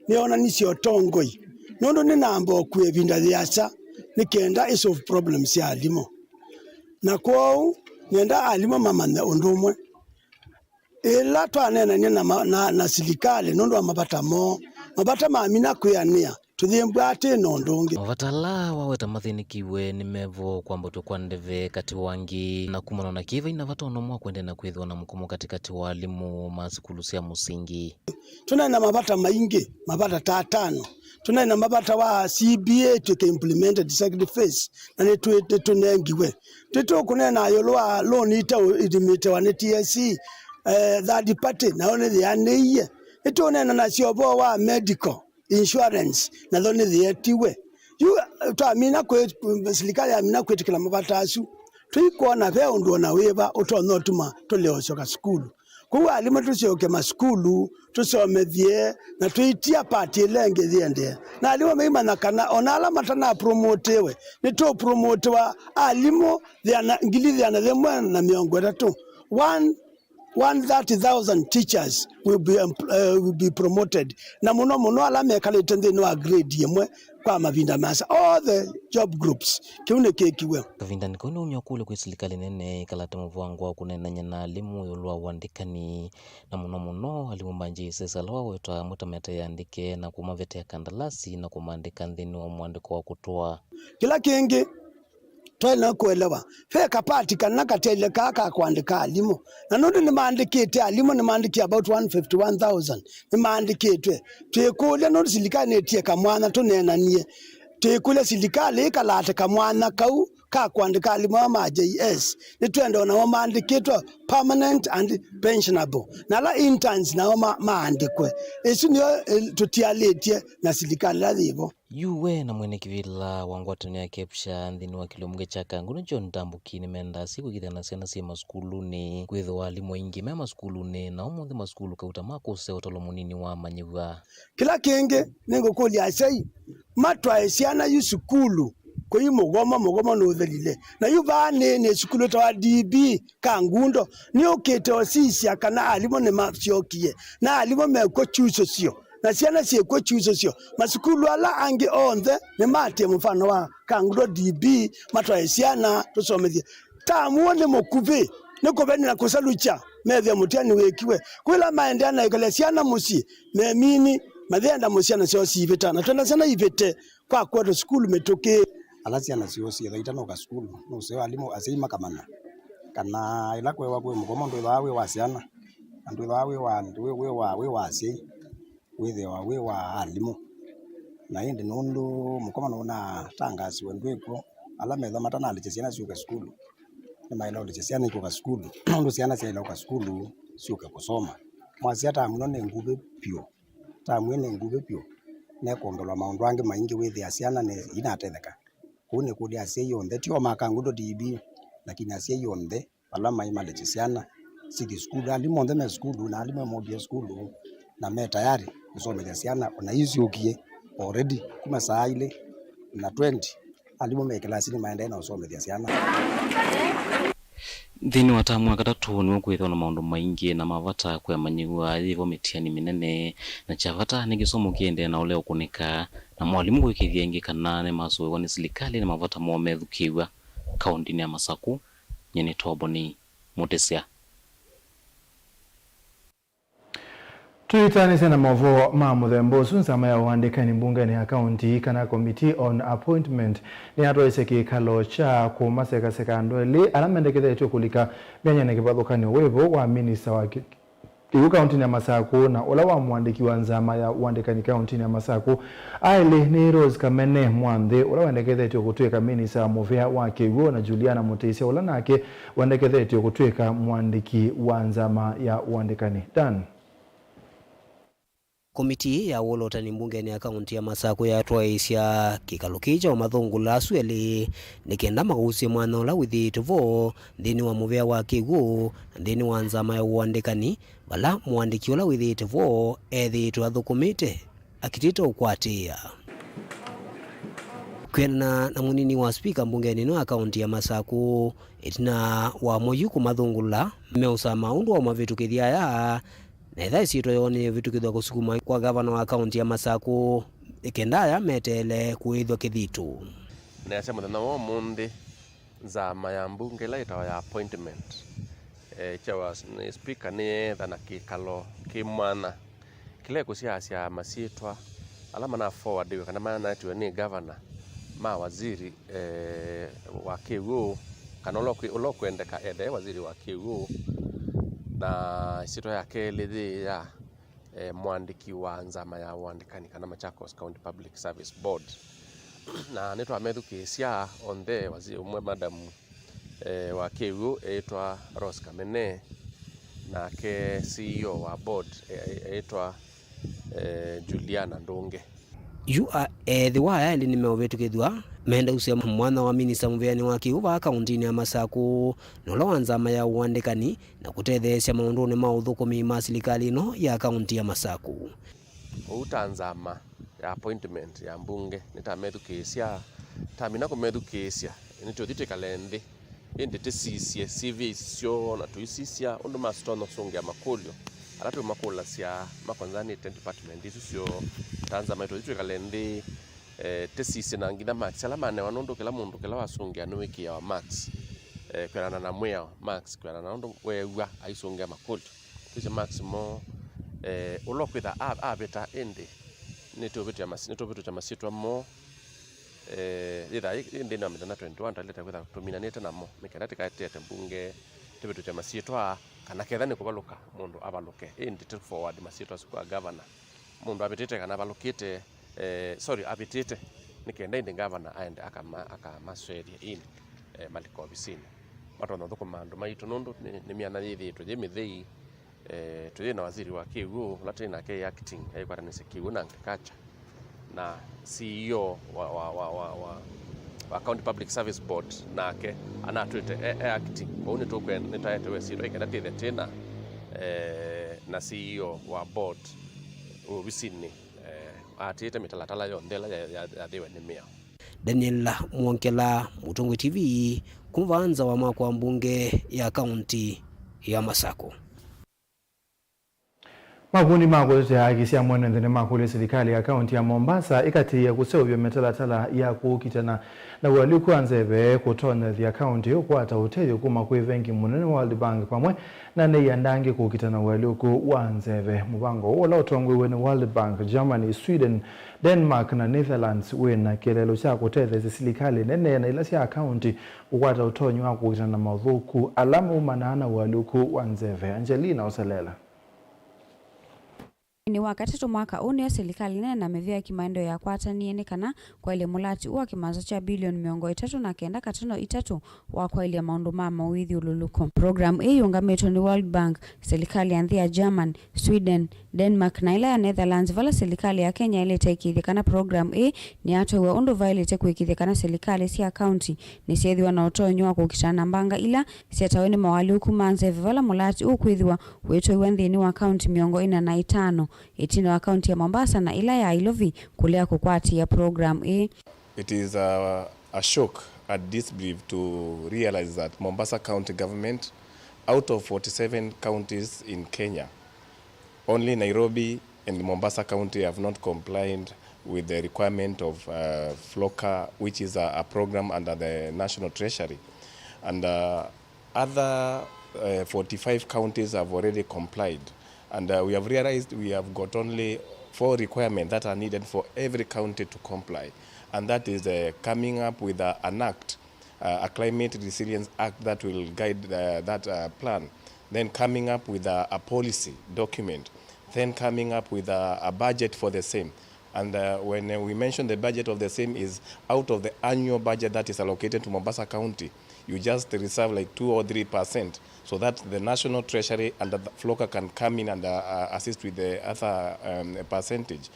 nĩyonanisye ũtongoi, nũndũ nĩnamba ũkua ĩvinda yĩasa nĩ kenda ĩ solve problems sya alimũ. Na kwoou nĩenda alimũ mamanye ũndũ ũmwe. Ĩla twaneenany'a na, ma- na, na silikalĩ nũndũ wa mavata moo, mavata mamina kwĩanĩa, tũyĩmbwa atĩ na ũndũ ũngĩ. Mavata ala waweta mathĩnĩkĩiwe nĩ mevo kwambatw'a kwa ndeve katĩ wa angĩ, na kumana na kĩĩ vai na vata o na ũmwe wa kũendeea na kwĩthĩwa na mũkomo katĩkatĩ wa alimũ ma sukulu sya mũsingi. Tũnaĩ na mavata maingĩ, mavata ta atano. Tũnaĩ na mavata wa C B A twĩke implemented second phase, na nĩtwĩ- nĩtũnengiwe. Tũtũkũneena ĩũlũ wa loan itaũlimĩtewa nĩ T S C, eh, third party, nayo nĩyĩanĩie. Nĩtũneena nasyo ũvoo wa medical insurance, natho nĩyĩetiwe. Yu twamina kwĩ-, silikalĩ yamina kwĩtĩkĩla mavata asu, tũikwona ve ũndũ o na wĩva ũtonya ũtuma tũlea ũsyoka sukulu. Kwoou alimũ tũsyoke masukulu, tũsomethye, na tũitia part ĩla ĩngĩ yĩendee. Na alimũ maimanya kana o na ala matanapromotiwe, nĩtũpromotiwa alimũ ĩana, ngili ĩana yĩmwe na mĩongo ĩtatũ. One, one thirty thousand teachers will be empl-, eh, will be promoted. Na mũno mũno ala mekalĩte nthĩnĩ wa grade ĩmwe kwa mavinda maasa. All the job groups. Kĩu nĩkĩkiwe. Kavindanĩ kau nĩumya ũkũlyo kwĩ silikalĩ nene ĩkalate mũvango wa kũneenany'a na alimũ ĩũlũ wa ũandĩkani, na mũno mũno alimũ ma J S S ala wawetwa amwe ta metaĩandĩke na kũmavetea kandalasi na kũmaandĩka nthĩnĩ wa mwandĩko wa kũtũa. Kĩla kĩngĩ, twaĩle kũelewa, ve kapati kana katelye kaa ka kũandĩka alimũ. Na nũndũ nĩmaandĩkĩte alimũ, nĩmaandĩkie about one fifty-one thousand, nĩmaandĩkĩtwe. Twĩkũlya nũndũ silikalĩ nĩtie kamwanya tũneenanie. Twĩkũlya silikalĩ ĩkalate kamwanya kau ka kũandĩka alimũ aa ma J S. Nĩtwenda o nao maandĩkĩtwe permanent and pensionable. Na ala interns nao ma-, maandĩkwe. Ĩsu nĩyo, eh, tũtialĩtye na silikalĩ ĩla yĩvo. Yu we na mwene kĩvĩla wa ngwatanĩo ya KEPSHA nthĩnĩ wa kĩlio mbunge kya Kangundo John Ndambuki nĩmendaa syĩ kũĩkĩĩthya na syana syĩ masukulunĩ, kwĩthĩwa alimũ aingĩ me masukulunĩ, na ũmũnthĩ masukulu kauta ma kũsea ũtalo mũnini wa amanyĩw'a. Kĩla kĩngĩ, nĩngũkũlya asyai matwae syana yu sukulu, kũi mũgomo, mũgomo nũthelile. Na yu vaa nĩ, nĩ sukulu ĩtawa D B Kangundo, nĩyũkĩte ũsisya kana alimũ nĩmasyokie, na alimũ mekw'o kyusũsyo, na syana syĩkw'o kyusũsyo. Masukulu ala angĩ onthe nĩmaatĩe mũfano wa Kangundo D B, matwae syana tũsomethye. Tamu ũũ nĩ mũkuvĩ, nĩ kũvenĩ na kũsalukya methĩa mũtiani wĩkiwe. Kwĩla maendeea na ĩkalya syana mũsyĩ, memini, mayenda mũsyana syoo siivĩta, na twenda syana ivĩte kwa kwetwa sukulu mĩtũkĩ. Ala syana syoo syĩtha itanoka sukulu, nũseo alimũ asyai makamanya kana ĩla kwewa kwĩ mũgomo ndwĩthawa wĩ wa syana, na ndwĩthawa wĩ wa, wĩ, wĩ wa, wĩ wa asyai, wĩthĩawa wĩ wa alimũ. Na ĩndĩ nũndũ mũgomo nũnatangasiwe ndwĩkw'o, ala methwa matanalĩkya syana syũke sukulu, nĩmaĩle ũlĩkya syana ikũka sukulu, nũndũ syana syaĩle ũka sukulu syũke kũsoma. Mwasya tamu ĩno nĩ nguvĩ vyũ. Tamu ĩno nĩ nguvĩ vyũ, nekwongelwa maũndũ angĩ maingĩ wĩthĩa syana nĩ inatetheka. Kũu nĩkũlya asyai onthe, ti o ma Kangundo D B, lakini asyai onthe vala mai malĩkye syana sithi sukulu. Alimũ onthe me sukulu, na alimũ emũkie sukulu, na me tayari kũsomethya syana, ona ii syũkie already kuma saa ilĩ na twenty. Alimũ me kĩlasinĩ maendee na ũsomethya syana. Nthĩnĩ wa tamu wa katatũ nĩw'o kwĩthĩwa na maũndũ maingĩ na ma vata kwĩ amanyĩw'a yĩvo mĩtiani mĩnene, na kya vata nĩ kĩsomo kĩendee na ũlea ũkũnĩka, na mwalimũ kũĩkĩĩthya ĩngĩ kana nĩmasũĩwa nĩ silikalĩ na mavata moo methukĩĩw'a kaũntĩnĩ ya Masakũ. Nyie nĩ Toboni Mũtĩsya. Tũitanĩsya na maũvoo ma mũthemba ũsu, nzama ya ũandĩkani mbungenĩ ya kaũnti kana Committee on Appointment nĩyatwaisye kĩkalo kya kũmasekaseka andũ elĩ ala mendekethetw'e kũlika myanyanĩ kĩvathũkany'o wĩvo wa minista wa kĩ-, kĩw'ũ kaũntinĩ ya Masakũ na ũla wa mũandĩki wa nzama ya ũandĩkani kaũntinĩ ya Masakũ. Aĩlĩ nĩ Rose Kamene Mwanthĩ, ũla wendekethetw'e kũtw'ĩka minista wa mũvea wa kĩw'ũ, na Juliana Mũtĩsya, ũla nake wendekethetw'e kũtw'ĩka mũandĩki wa nzama ya ũandĩkani. Dan. Komitii ya wũlotani mbungenĩ ya kaũnti ya Masakũ yatwaĩĩsya kĩkalo kĩĩ kya ũmathũngũla asu elĩ nĩ kenda mausye mwanya ũla wĩthĩĩtwe vo nthĩnĩ wa mũvea wa kĩw'ũ na nthĩnĩ wa nzama ya ũandĩkani, vala mũandĩki ũla wĩthĩĩtwe vo ethĩĩtwe athũkũmĩte akitĩte ũkwatĩĩa. Kwĩanana na mũnini wa spika mbungenĩ ĩno ya kaũnti ya Masakũ, ĩtina wa moyu kũmathũngũla, meũsama ũndũ wa ũmavĩtũkĩthya aya, na ĩtha ĩsyĩtwa yoo nĩyĩvĩtũkĩthw'a kũsukuma kwa gavana wa kaũnti ya Masakũ, ĩkenda aya meteele kũĩthw'a kĩthitũ. Neasya mũthenya wa ũmũnthĩ, nzama ya mbunge ĩla ĩtawa ya appointment, eh, chairwa nĩ speaker nĩyeetha na kĩkalo kĩ mwanya kĩla ĩkũsyaasya masyĩtwa ala mana forwardiwe kana manatiwe nĩ gavana ma waziri, eh, wa kĩw'ũ, kana ũla ũkwĩ-, ũla ũkwendeka ethe waziri wa kĩw'ũ, na ĩsyĩtwa ya kelĩ yĩ ya, eh, mwandĩki wa nzama ya ũandĩkani kana Machakos County Public Service Board. Na nĩtwamethukĩĩsya onthe, waziri ũmwe, madam, eh, wa kĩw'ũ eĩtwa Rose Kamene, nake C E O wa board, eh, eĩtwa eh, Juliana Ndunge. Yu a-, eethĩwa aya elĩ nĩmeũvĩtũkĩthw'a, menda ũseo mwanya wa minista mũvĩanĩ wa kĩw'ũ vaa kaũntĩnĩ ya Masakũ, na ũla wa nzama ya ũandĩkani, na kũtetheesya maũndũnĩ ma ũthũkũmi ma silikalĩ ĩno ya kaũntĩ ya Masakũ. Ũu ta nzama ya appointment ya mbunge, nĩtamethukĩĩsya, tamina kũmethukĩĩsya, nĩtũthi twĩkale nthĩ, ĩndĩ tĩsisye C V syoo na tũisisya ũndũ masitonya ũsũngĩa makũlyo ala tũmakũlasya makonzanĩte department isu syoo. Ta nzama, nĩtũthi twĩkale nthĩ, eh, tĩsisye na nginya marks ala manewa, nũndũ kĩla mũndũ kĩla wasũngĩa nĩwĩkĩawa marks, eh, kwĩanana na mwĩao, marks kwĩanana na ũndũ weew'a aisũngĩa makũlyo. Twĩsĩ marks moo, eh, ũla ũkwĩtha a-, avĩta, ĩndĩ nĩtũvĩtũkya mas-, nĩtũvĩtũkya masyĩtwa moo, eh, yĩthaa yĩ, yĩ nthĩnĩ wa mĩthenya twenty-one twaĩlĩte kwĩtha tũminanĩte namo, nĩ kenda tĩkaetete mbunge tũvĩtũkye masyĩtwa, kana ketha nĩ kũvalũka mũndũ avalũke, ĩndĩ tũ forward masyĩtwa asu kwa gavana. Mũndũ avĩtĩte kana avalũkĩte, eh, sorry, avĩtĩte, nĩ kenda ĩndĩ gavana aende akama-, akamasweethye in, eh, malika ovisinĩ. Matonya ũthũkũma andũ maitũ, nũndũ nĩ, nĩ myanya yĩthĩĩtwe yĩ mĩthei. Eh, tũyĩ na waziri wa kĩw'ũ, ũla twĩ nake e acting, aikwatanĩsya kĩw'ũ na agriculture, na C E O wa, wa, wa, wa, wa, wa County Public Service Board, nake anatwĩte e, e acting. Kwoou nĩtũkwenda, nĩtaete wesĩtwa ikenda twĩthe twĩ na, eh, na C E O wa board ovisinĩ, eh, atĩĩte mĩtalatala yonthe ĩla ya, ya, yathĩwe nĩ mĩao. Daniel Mwongela, Mũtongoi T V, kuma vaa nza wa mwako wa mbunge ya kaũntĩ ya Masakũ. Makundi ma kũtetea haki sya mwene nthĩ nĩmakũlya silikalĩ ya kaũntĩ ya Mombasa ĩkatĩĩe kũseũvya mĩtalatala ya kũkitana na ũalyũku wa nzeve kũtonyethya kaũntĩ ĩyo kũkwata ũtethyo kuma kwĩ vengi mũnene wa World Bank vamwe na nĩ ianda angĩ kũkitana ũalyũku wa nzeve. Mũvango ũũ ũla ũtongoew'e nĩ World Bank, Germany, Sweden, Denmark na Netherlands wĩ na kĩeleelo kya kũtetheesya silikalĩ nene na ila sya kaũntĩ kũkwata ũtonyi wa kũkitana na maũthũku ala maumanaa na ũalyũku wa nzeve. Angelina Oselela. Nthĩnĩ wa katatũ mwaka ũũ nĩyo silikalĩ nene na mĩvĩa ya kĩmaendeeo yakwatanie nĩ kana kwaĩlya mũlati ũũ wa kĩmanza kya bilioni mĩongo ĩtatũ na kenda katono itatũ wa kwaĩlya maũndũ ma mawĩthyũlũlũko. Program ĩĩ yĩũngamĩtwe nĩ World Bank, silikalĩ ya nthĩ ya German, Sweden, Denmark na ĩla ya Netherlands, vala silikalĩ ya Kenya yaĩlĩte ĩkĩĩthya kana program ĩĩ nĩyatwaiwa ũndũ vaĩlĩte kũĩkĩĩthya kana silikalĩ sya kaũntĩ nĩsyeethĩwa na ũtonyi wa kũkitana na mbanga ila syetawe nĩ mawalũku ma nzeve vala mũlati ũkwĩthĩwa wĩtwaiwa nthĩnĩ wa kaũntĩ mĩongo ĩna na itano ĩtina wa kaũntĩ ya Mombasa na ĩla ya Ilovi kũlea kũkwatĩĩa program ĩĩ. It is a, a shock, a disbelief to realize that Mombasa County Government, out of forty-seven counties in Kenya, only Nairobi and Mombasa County have not complied with the requirement of, uh, FLOCA, which is a, a program under the National Treasury. And, uh, other, uh, forty-five counties have already complied. And, uh, we have realized we have got only four requirements that are needed for every county to comply. And that is, uh, coming up with, uh, an act, uh, a Climate Resilience Act that will guide, uh, that, uh, plan. Then coming up with a, a policy document. Then coming up with a, a budget for the same. And, uh, when, uh, we mention the budget of the same is out of the annual budget that is allocated to Mombasa County, you just reserve like two or three percent so that the National Treasury and the FLOCA can come in and, uh, uh, assist with the other, um, percentage.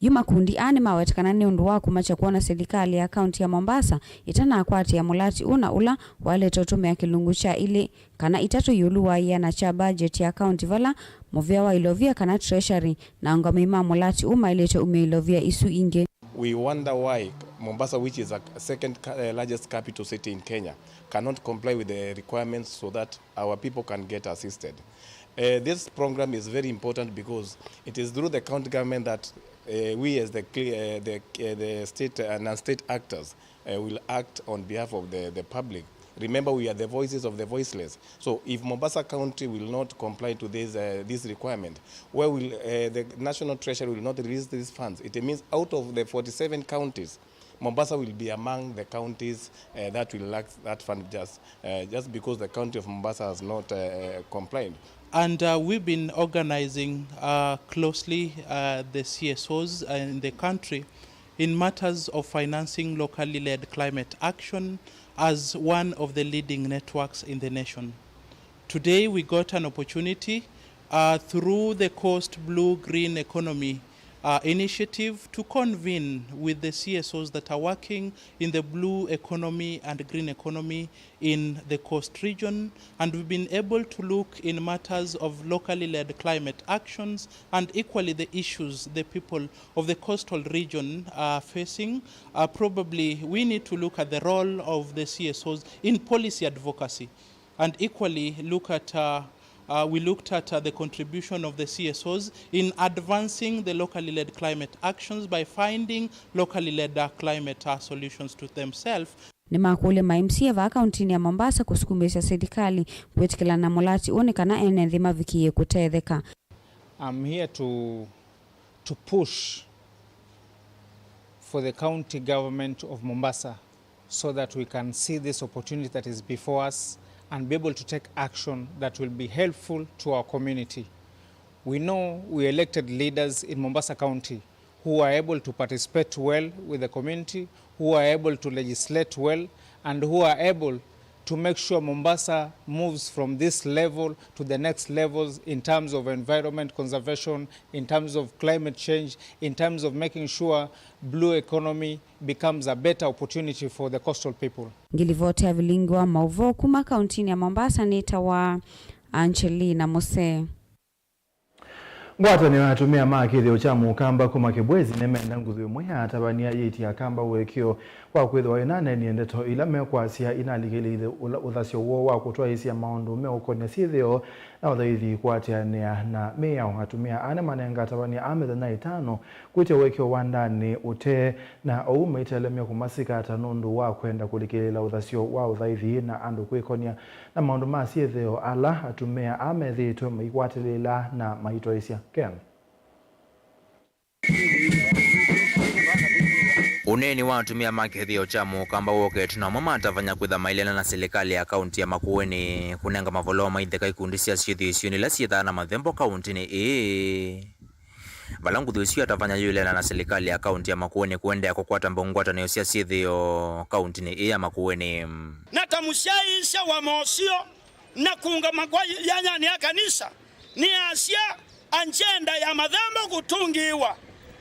Yu makundi aa nĩmaweta kana nĩ ũndũ wa kũmakya kwona silikalĩ ya kaũntĩ ya Mombasa ĩtanakwatĩĩa mũlati ũũ na ũla waĩlĩte ũtũmĩa kĩlungu kya ilĩ kana itatũ ĩũlũ wa ĩana kya budget ya kaũntĩ vala mũvĩa wa ilovia kana treasury na aũngamĩi ma mũlati ũũ maĩlĩte umya ilovia isu ingĩ. We wonder why Mombasa, which is a second ca-, eh, largest capital city in Kenya, cannot comply with the requirements so that our people can get assisted. Uh, this program is very important because it is through the county government that, uh, we as the cl-, uh, the, uh, the state, uh, non-state actors, uh, will act on behalf of the, the public. Remember, we are the voices of the voiceless. So if Mombasa County will not comply to this, uh, this requirement, where will, uh, the National Treasury will not release these funds? It means out of the forty-seven counties, Mombasa will be among the counties, uh, that will lack that fund just, uh, just because the county of Mombasa has not, uh, complied. And, uh, we've been organizing, uh, closely, uh, the C S Os in the country in matters of financing locally led climate action as one of the leading networks in the nation. Today we got an opportunity, uh, through the Coast Blue Green Economy, uh, initiative to convene with the C S Os that are working in the blue economy and green economy in the coast region, and we've been able to look in matters of locally led climate actions and equally the issues the people of the coastal region are facing. Uh, probably we need to look at the role of the C S Os in policy advocacy and equally look at, uh, uh, we looked at, uh, the contribution of the C S Os in advancing the locally led climate actions by finding locally led, uh, climate, uh, solutions to themselves. Nĩmakũlya ma M C A vaa kauntinĩ ya Mombasa kũsukumĩĩsya silikalĩ kwĩtĩkĩlana na mũlati ũũ nĩ kana ene nthĩ mavikĩĩe kũtetheka. I'm here to, to push for the county government of Mombasa so that we can see this opportunity that is before us and be able to take action that will be helpful to our community. We know we elected leaders in Mombasa County who are able to participate well with the community, who are able to legislate well, and who are able to make sure Mombasa moves from this level to the next levels in terms of environment conservation, in terms of climate change, in terms of making sure blue economy becomes a better opportunity for the coastal people. Ngilivoti ya vilingi wa maũvoo kuma kauntinĩ ya Mombasa nĩtawa Angelina Mose. Ngwatanĩo ya atumĩa ma kĩthĩo kya Mũkamba kuma Kĩbwezi nĩmenda nguthu ĩmwe ya atavany'a yĩtie Akamba ũekeo wa kwĩthĩwa ĩnanenie ndeto ila mekwasya inalikĩlĩĩthye ũla ũthasyo woo wa kũtwaĩĩsya maũndũ meũkony'a syĩthĩo na ũthaithi kũatĩanĩa na mĩao. Atumĩa aa nĩmanenga atavany'a aa mĩthenya ĩtano kwĩtya ũekeo wa ndanĩ ũtee, na ũu maitelemya kũmasika ata nũndũ wa kwenda kũlikĩlĩĩla ũthasyo wa ũthaithi na andũ kwĩkony'a na maũndũ ma syĩthĩo ala atumĩa aa methĩĩtwe maikwatĩlĩĩla na maitwaĩsya. Ken. Ũneeni wa atumĩa ma kĩthĩo kya Mũkamba woketwe na amwe matavany'a kwĩtha mailena na silikalĩ ya kaunti ya Makueni kũnenga mavoloo ma itheka ikundi sya syĩthĩo isionĩ ila syĩthaa na mathembo kauntinĩ ĩĩ. Vala nguthu ĩsu ya atavany'a yũĩlena na silikalĩ ya kaunti ya Makueni kũendeea kũkwata mbau ngwatanĩo sya syĩthĩo kauntinĩ ĩĩ ya Makueni. Na ta mũsyaĩĩsya wa mosio na kũũngama kwa yanyanĩ ya kanisa, nĩasya, angyenda ya mathembo kũtũngĩĩwa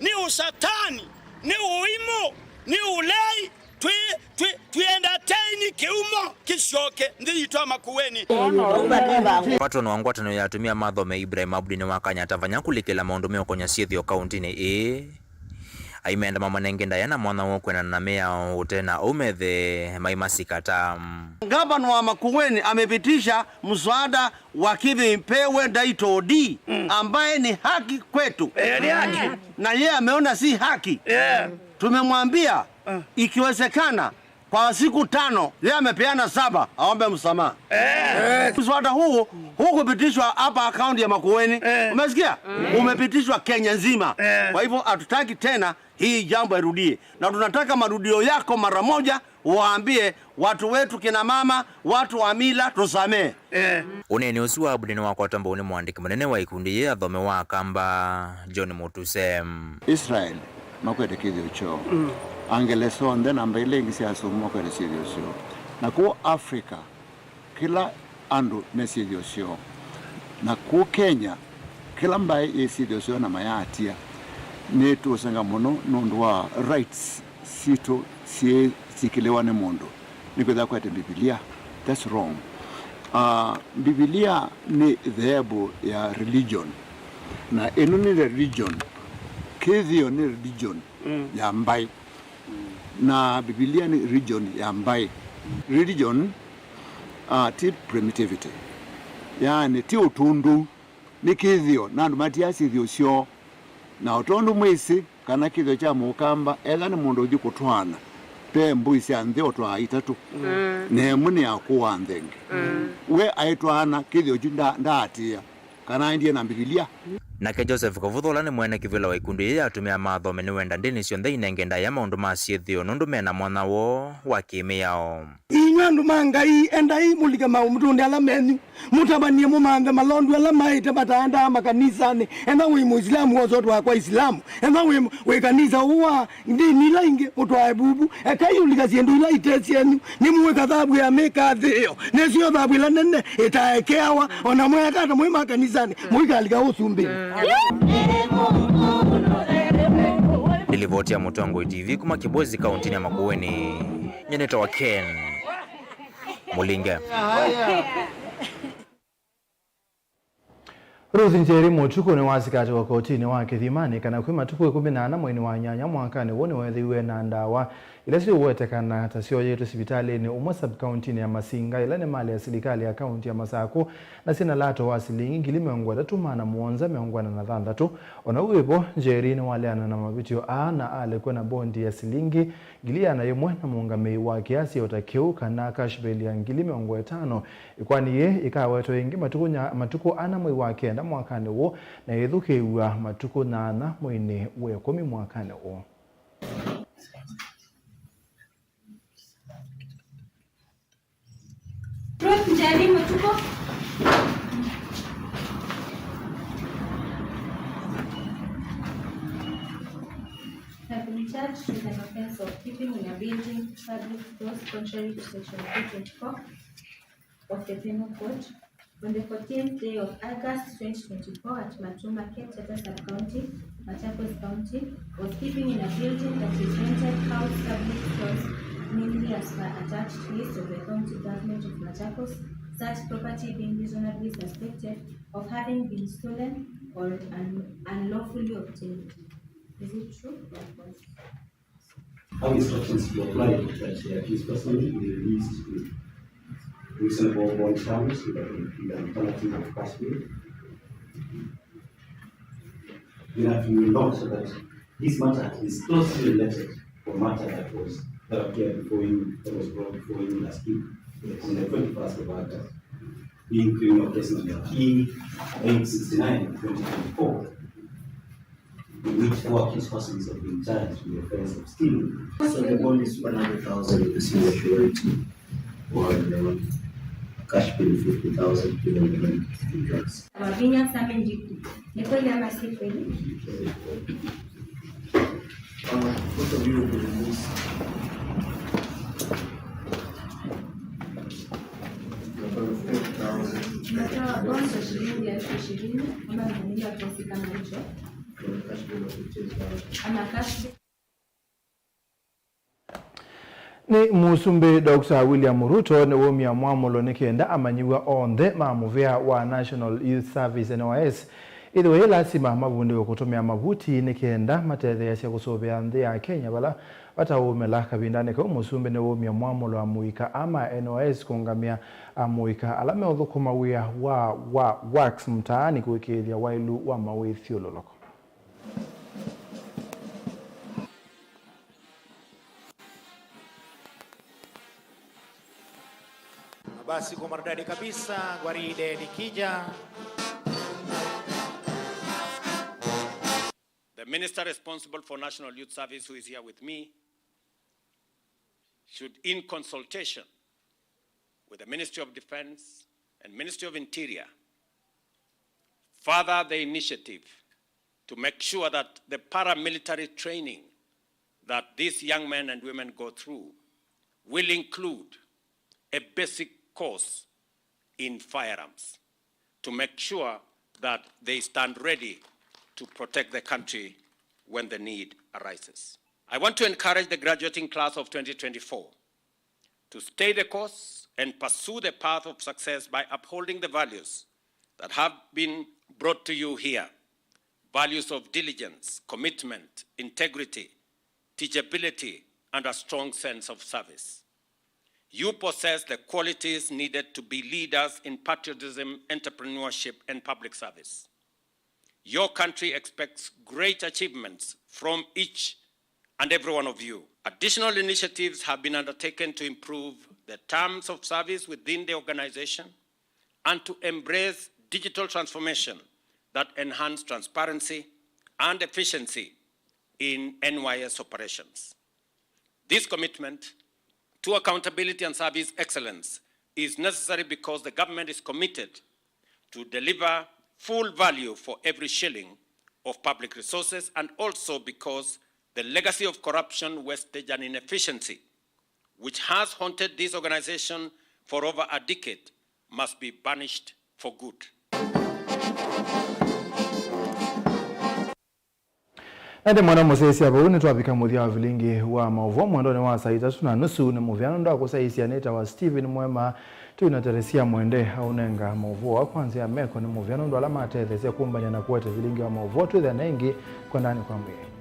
nĩ ũsatani, nĩ ũimũ, nĩ ũlei, twĩ, twĩ, twĩ entertain kĩumo kĩsyoke nthĩ yitũ ya Makueni. Patron wa ngwatanĩo ya atumĩa ma athome Ibrahim Abdi nĩwakany'a atavany'a kũlikĩla maũndũ meũkony'a syĩthĩo kauntinĩ ĩĩ. Aimenda mamanenge ndaĩa na mwanya wa kwendana na mĩao ũte na ũu methe maimasikata. Gavana wa Makueni amepitisha mswada wa Kĩvĩmpewe Title Deed, ambaye ni haki kwetu. Eh, ni haki. Na yeye ameona si haki. Yeah. Tumemwambia, ikiwezekana, kwa siku tano, yeye amepeana saba, aombe msamaha. Eh. Mswada huu hukupitishwa hapa kaunti ya Makueni. Eh. Umesikia? Umepitishwa Kenya nzima. Eh. Kwa hivyo hatutaki tena hii jambo irudie. Na tunataka marudio yako mara moja, waambie watu wetu, kina mama, watu wa mila, tusamehe. Eh. Ũneeni ũsu wa Abdi nĩwakwatwa mbau nĩ mũandĩki mũnene wa ikundi yĩĩ athome wa Akamba, John Mutuse. Israel makwete kĩthĩo kyoo. Mm. Angelesa onthe na mbaĩ ila ingĩ sya asũngũ makwete syĩthĩo syoo. Na kũu Africa, kĩla andũ me syĩthĩo syoo. Na kũu Kenya, kĩla mbaĩ yĩ syĩthĩo syoo na mayaatia. Nĩtũũsenga mũno nũndũ wa rights sitũ syĩ sikĩlĩwa nĩ mũndũ nĩkwĩthĩwa kwete Mbivilia. That's wrong. Uh, Mbivilia nĩ theevu ya religion, na ĩno nĩ religion. Kĩthĩo nĩ religion, mm, ya mbaĩ, na Mbivilia nĩ religion ya mbaĩ. Religion, uh, ti primitivity, yaani ti ũtũndũu. Nĩ kĩthĩo, na andũ matiaa syĩthĩo syoo. Na o tondũ mwĩsĩ kana kĩthĩo kya Mũkamba, ethĩwa nĩ mũndũ ũthi kũtwaana, ve mbũi sya nthĩ ũtwaa itatũ, mm, na ĩmwe nĩ ya kũaa nthenge. Mm. We aitwaana kĩthĩo kyu nda-, ndaatĩĩa, kana aendie na Mbivilia. Nake Joseph Kavutha, ũla nĩ mwene kĩvĩla wa ikundi yĩĩ ya atumĩa ma athome, nĩwenda ndĩni syonthe inenge ndaĩa maũndũ ma syĩthĩo nũndũ mena mwanya woo wa kĩmĩao. Inyw'ĩ andũ ma Ngai, endai mũlike maũndũnĩ ala menyu, mũtavany'e mũmanthe malondu ala maĩte mataendaa makanisanĩ. Ethĩwa wĩ Mũislamu, wose ũtwae kwa Islamu. Ethĩwa wĩ, wĩ kanisa ũũ wa ndini ila ingĩ, mũtwae vuvu. Ekai ũlika syĩndũ ila ite syenyu. Nĩmũĩ kathavu ya mĩkathĩĩo, nĩsyo thavu ĩla nene ĩtaekeawa. O na mweka ata mwĩ makanisanĩ, mũikalika ũsumbĩnĩ. Mm. Ripoti ya Mũtongoi T V kuma Kibwezi, kaunti ya Makueni, nyie nĩtawa Ken Mũlinge. Ruth Njeri Mũtukũ nĩwasikatĩwa kotinĩ wa Kĩthimanĩ kana kwĩ matukũ ĩkũmi na ana mweinĩ wa nyanya mwakanĩ ũũ nĩweethĩiwe na ndawa ila siũwetekana ta syoyĩtwe sivitalĩnĩ ũmwe sub-kauntinĩ ya Masinga, ila nĩ malĩ ya silikalĩ ya kaunti ya Masakũ, na syĩ na lato wa silingi ngili mĩongo ĩtatũ maana mũonza mĩongo ĩna na thanthatũ. O na ũu wĩ vo, Njeri nĩwaleana na mavĩtyo aa na alekwa na bondi ya silingi ngili ĩana yĩmwe na mũũngamĩi wa kĩasi o ta kĩu, kana cash bail ya ngili mĩongo ĩtano. Ĩkoani yĩĩ ĩkawetwa ĩngĩ matukũ nya-, matukũ ana mwei wa kenda mwakanĩ ũũ, na ĩthukĩĩw'a matukũ nyanya mweinĩ wa ĩkũmi mwakanĩ ũũ. Ruth Njeri Mũtukũ. Have been charged with an offense of keeping in a building public stores contrary to section three twenty-four of the Penal Code on the fourteenth day of August twenty twenty-four at Matuu Market, Chatta Sub-County, Machakos County, was keeping in a building that is rented, house public stores, mainly as per attached list of the County Government of Machakos, such property being reasonably suspected of having been stolen or un-, unlawfully obtained. Is it true or false? How instructions to apply that the accused person be released with reasonable bond terms with an alternative of cash bail. We have to note that this matter is closely related to a matter that was, that appeared before you, that was brought before you last week on the twenty-first of August, being criminal case number E eight sixty-nine twenty twenty-four. In which four accused persons have been charged with the offense of stealing. So the bond is one hundred thousand with the single surety, while the cash bail fifty thousand given to them in drugs. Wavinya Sami Njiku. Ni kweli ama si kweli? Uh, both of you will be released. Tunatoa bonus ya shilingi elfu ishirini ama mwenyewe atosi kama hicho. Ama cash. Nĩ Mũsumbĩ Doctor William Ruto nĩwaumya mwamũlo nĩ kenda amanyĩw'a onthe ma mũvĩa wa National Youth Service, N Y S, ĩthĩwe yĩ lasima mavundĩwe kũtũmĩa mavuti nĩ kenda matetheeasya kũsũvĩa nthĩ ya Kenya vala vataũũmela. Kavindanĩ kau, Mũsumbĩ nĩwaumya mwamũlo amũika aa ma N Y S kũũngamĩa amũika ala meũthũkũma wĩa wa, wa works mtaani kũĩkĩĩthya waĩlu wa mawĩthyũlũlũko. Basi kwa maridadi kabisa, gwaride likija. The minister responsible for National Youth Service, who is here with me, should, in consultation with the Ministry of Defense and Ministry of Interior, further the initiative to make sure that the paramilitary training that these young men and women go through will include a basic course in firearms to make sure that they stand ready to protect the country when the need arises. I want to encourage the graduating class of twenty twenty-four to stay the course and pursue the path of success by upholding the values that have been brought to you here, values of diligence, commitment, integrity, teachability, and a strong sense of service. You possess the qualities needed to be leaders in patriotism, entrepreneurship, and public service. Your country expects great achievements from each and every one of you. Additional initiatives have been undertaken to improve the terms of service within the organization and to embrace digital transformation that enhance transparency and efficiency in N Y S operations. This commitment to accountability and service excellence is necessary because the government is committed to deliver full value for every shilling of public resources, and also because the legacy of corruption, wastage, and inefficiency which has haunted this organization for over a decade must be banished for good. Ĩndĩ mwana mũsyaĩĩsya, vau nĩtwavika mũthya wa vilingi wa maũvoo mwendonĩ wa saa itatũ na nusu. Nĩ mũvea nũndũ wa kũsyaĩĩsya. Nĩtawa Stephen Mwema. Twĩ na Teresia Mwende aũnenga maũvoo kwa nzĩa ya meko. Nĩ mũvea nũndũ ala matetheesya kũmbany'a na kũete vilingi wa maũvoo. Twĩthĩane ĩngĩ kwendanĩ kwa mwĩĩ.